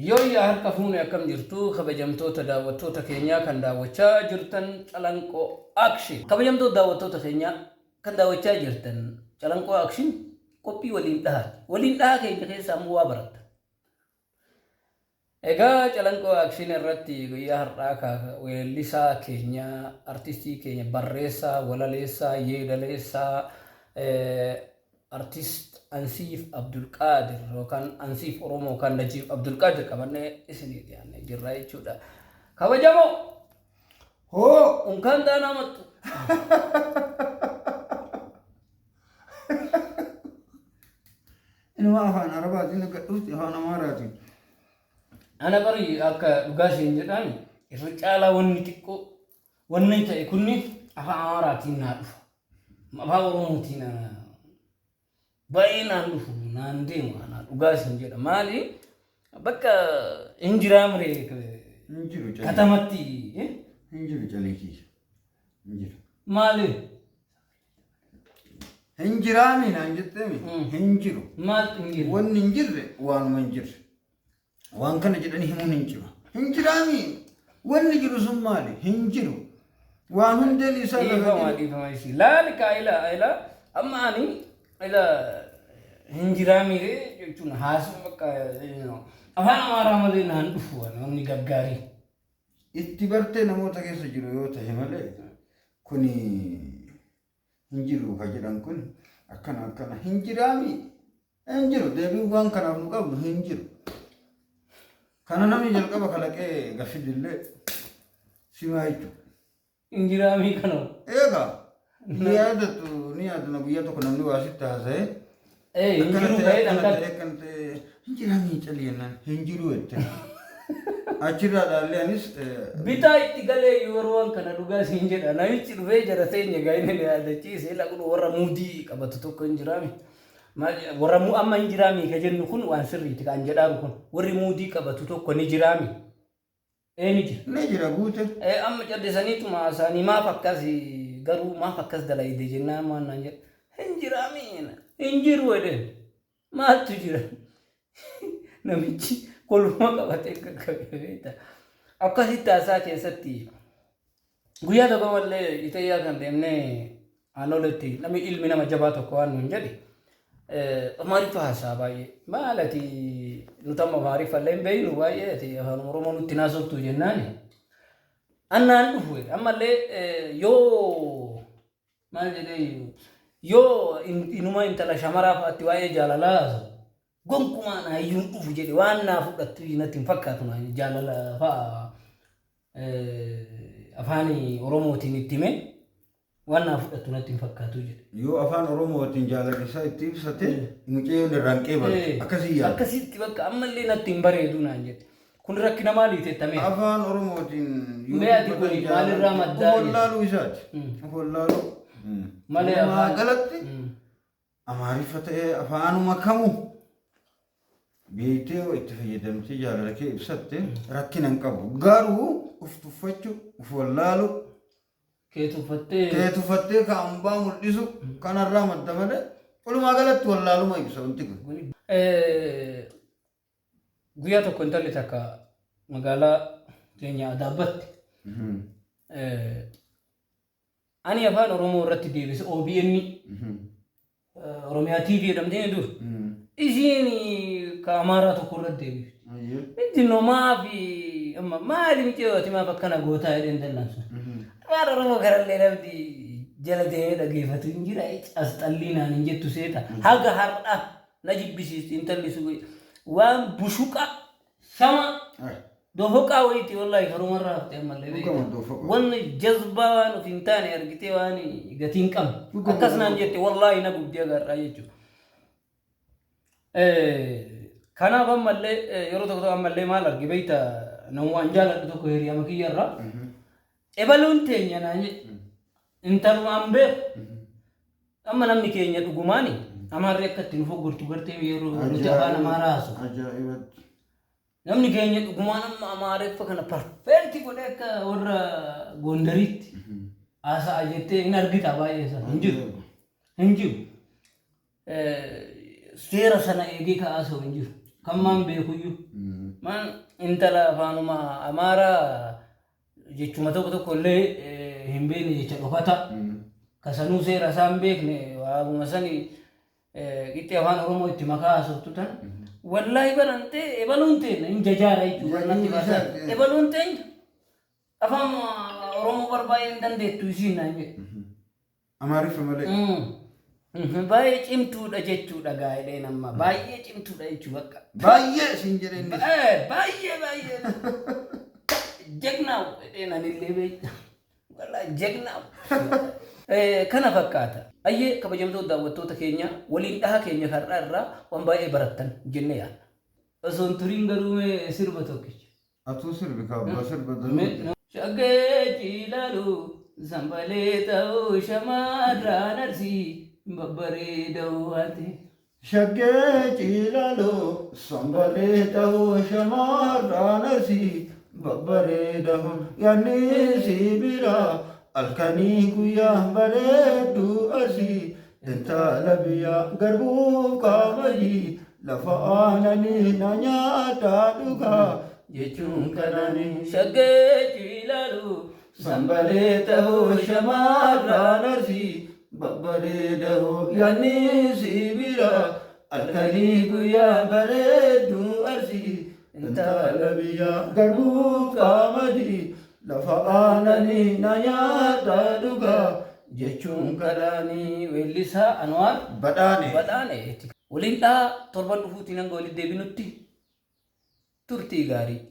Yooyyaa harka fuune akkam jirtu kabajamtoota daawwattoota keenyaa kan daawwachaa jirtan Calanqoo Action. Kabajamtoota daawwattoota keenyaa kan daawwachaa jirtan Calanqoo Action qophii waliin dhahaati. Waliin dhahaa keenya keessaa immoo waa baratta. Egaa Calanqoo Action irratti guyyaa har'aa ka weellisaa keenya, artistii keenya, barreessaa, walaleessaa, yeedaleessaa, artist Ansiif Abdulqaadir yookaan Ansiif Oromoo yookaan Najiib Abdulqaadir qabannee isinii dhiyaannee jirra jechuudha. Kabajamoo! Hoo! Unkaan daanaa maxxu. Inuma afaan Arabaatiin akka dhufti afaan Amaaraatiin. Ana bari akka dhugaa isheen jedhaan irra caalaa wanni xiqqoo wanni ta'e kunni afaan Amaaraatiin naa dhufa. Afaan Oromootiin baay'ee naan dhufu naan deemu ana dhugaa isin jedha. Maali bakka hin jiraamre Hin jiru calii. katamatti Hin jiru calii kiyya. Hin jiru. maali Hin jiraami naan jetteemi. Hin jiru. Maaltu hin jirre? Wanni hin jirre waanuma hin jirre. Waan kana jedhanii himuun hin jiru. Hin jiraami. Wanni jiru sun maali? Hin jiru. Waan hundeen isaa lafa Dhiifama jiru. dhiifama ishii. Laali kaa ila ila amma ani ila hin jiraamiire jechuun haasuma bakka afaan amaaraa malee naan dhufu wanni gaggaarii. Itti bartee namoota keessa jiru yoo tahe malee kuni hin jiru ka jedhan kun akkana akkana hin jiraami hin jiru deebiin waan kanaaf nu qabnu hin jiru. Kana namni jalqaba kalaqee gaffidillee simaa jechuudha. Hin jiraamii kanoo. Eegaa ni yaadattu ni yaadanna guyyaa tokko namni waa sitti haasa'ee Ee hin akkana jiru ta'e ga'ee akkana dhankan. ta'e akkana ta'e hin jiraamii calli jennaan hin jiru jette. Achirraa dhaallee anis Bitaa itti galee yeroon kana dhugaa siin jedha. Namichi dhufee jara teenya egaa inni na yaadachiise laqnu warra muudii qabatu tokko hin jiraami. Warra mu amma hin jiraami ka jennu kun waan sirriiti kan jedhaaru kun. Warri muudii qabatu tokko ni jiraami. Ee ni jira. Ni jira guute. Ee amma callisaniituma haasa'anii maaf akkas garuu maaf akkas dalayde jennaan maal naan jedhe. Hin jiraami hin jiru jedheen. Maaltu jira? Namichi kolfuma qabatee gaggabe beekta. Akkasitti haasaa keessatti guyyaa tokko mallee Itayyaa kan deemnee aanoletti namni ilmi nama jabaa tokko waan nuun jedhe Amaariffa haasaa baay'ee. Maal ati nuti amma Amaariffa illee hin beeknu baay'ee ati afaan Oromoo nutti naasoftu jennaani. Annaan dhufu ammallee yoo Maal jedhee yoo inuma intala shamaraa fa'aatti waa'ee jaalalaa haasa'u gonkumaa naa iyyuu hin dhufu jedhe waan naa fudhattu natti hin fakkaatu naa jaalala fa'a afaan Oromootiin itti hime waan naa fudhattu natti hin fakkaatu jedhe. Yoo afaan Oromootiin jaalala isaa itti ibsate mucayyoon irraan qeebaltu. Akkasii yaada. Akkasitti bakka ammallee natti hin bareedu naan jedhe. Kun rakkina maaliiti jetta mee? Afaan Oromootiin yoo Mee ati dubbatan kuni maalirraa jaalala- maddaa Of wallaaluu isaati. Of wallaaluu. Malee Walumaa afaan- galatti Amaariffa ta'ee afaanuma kamuu beektee yoo itti fayyadamtee jaalala kee ibsatte rakkina hin qabu. Garuu of tuffachuu, of wallaaluu, Kee tuffattee. kee tuffattee ka ambaa mul'isu kanarraa madda malee walumaa galatti wallaaluma ibsa wanti kun. Guyyaa tokko intalli takka magaalaa keenya Adaabbatti ani afaan Oromoo irratti deebise OBN Oromiyaa TV jedhamtee dur. Isiin ka Amaaraa tokko irratti deebifte. Itti no maafi amma maali miciyoo ati maaf akkana gootaa jedheen dallansu. Afaan Oromoo kanallee namni jala deemee dhageeffatu hin jira as xallii naan hin jettu seeta. Haga har'a na jibbisiisti intalli sun waan bushuqa shama dofoqaa wayiiti wallahi karumarraa hafte ammallee beekta. Dhugama dofoqa. Wanni jazbaa waan of hin taane argitee waan gatii hin qabne Dhugama akkas naan dofoqa. jette wallahi na gubdee agarraa jechuudha. Kanaaf ammallee yeroo tokko tokko ammallee maal arge beekta namuma an jaaladhu tokko hiriyama kiyyarraa ebaluun teenya naan jedhe intaluma an beeku Amma namni keenya dhugumaani Amaarri akka itti nu foggortu gartee yeroo nuti afaan Amaaraa haasofnu. Ajaa'ibatti. Namni keenya dhugumaan amma Amaareffa kana perfeekti godhee akka warra Gondariitti haasa'a jettee hin argita baay'ee isaa. Hin jiru. Hin jiru. Seera sana eegee ka haasa'u hin jiru. Kan maan beekuyyuu. Maan intala afaanuma Amaaraa jechuma tokko tokko illee hin beekne jecha dhokata. Kasanuu seera isaa hin beekne waabuma sani qixxee afaan Oromoo itti makaa haasoftu tan. Wallaahi barantee ebaluun teenya hin jajaara jechuudha. Jajuu Natti baasan. isaati. Ebaluun teenya afaan Oromoo barbaay'ee hin dandeettu isiin naan jedhe. Amaariffa malee. Baay'ee cimtuudha jechuudha gaa'eleen amma. Baay'ee cimtuudha jechuu bakka. Baay'ee siin jedhe innis. Baay'ee baay'ee. Jegnaaw jedheen anillee beekta. Wallaahi jegnaaw. Kana fakkaata. Ayyee kabajamtoota daawwattoota keenya waliin dhaha keenya har'aa irraa waan baay'ee barattan jennee yaadna. Osoo hin turiin garuu mee sirba tokkicha. Atuu sirbi kaabaa sirba danuu. Shaggee Ciilaaluu Zambalee ta'uu shamarran Arsii babbareedoo ati. Shaggee Ciilaaloo sambalee ta'uu shamarran Arsii babbareedoo yaadni si biraa halkanii guyyaa bareedduu Arsii intala biyyaa garbuuf kaabajii lafa aananii na nyaataa dhugaa jechuun kananii. Shaggee Ciilaaluu Sambalee ta'uu shamarran Arsii babbareedoo yaadni si biraa halkanii guyyaa bareedduu Arsii intala biyyaa garbuu qaamadii lafa aananii na nyaataa dhugaa jechuun Kanaanii weellisaa Anwaar Badhaane. Badhaane. Waliin dhahaa torban dhufuutiin hanga walitti deebinutti turtii gaarii.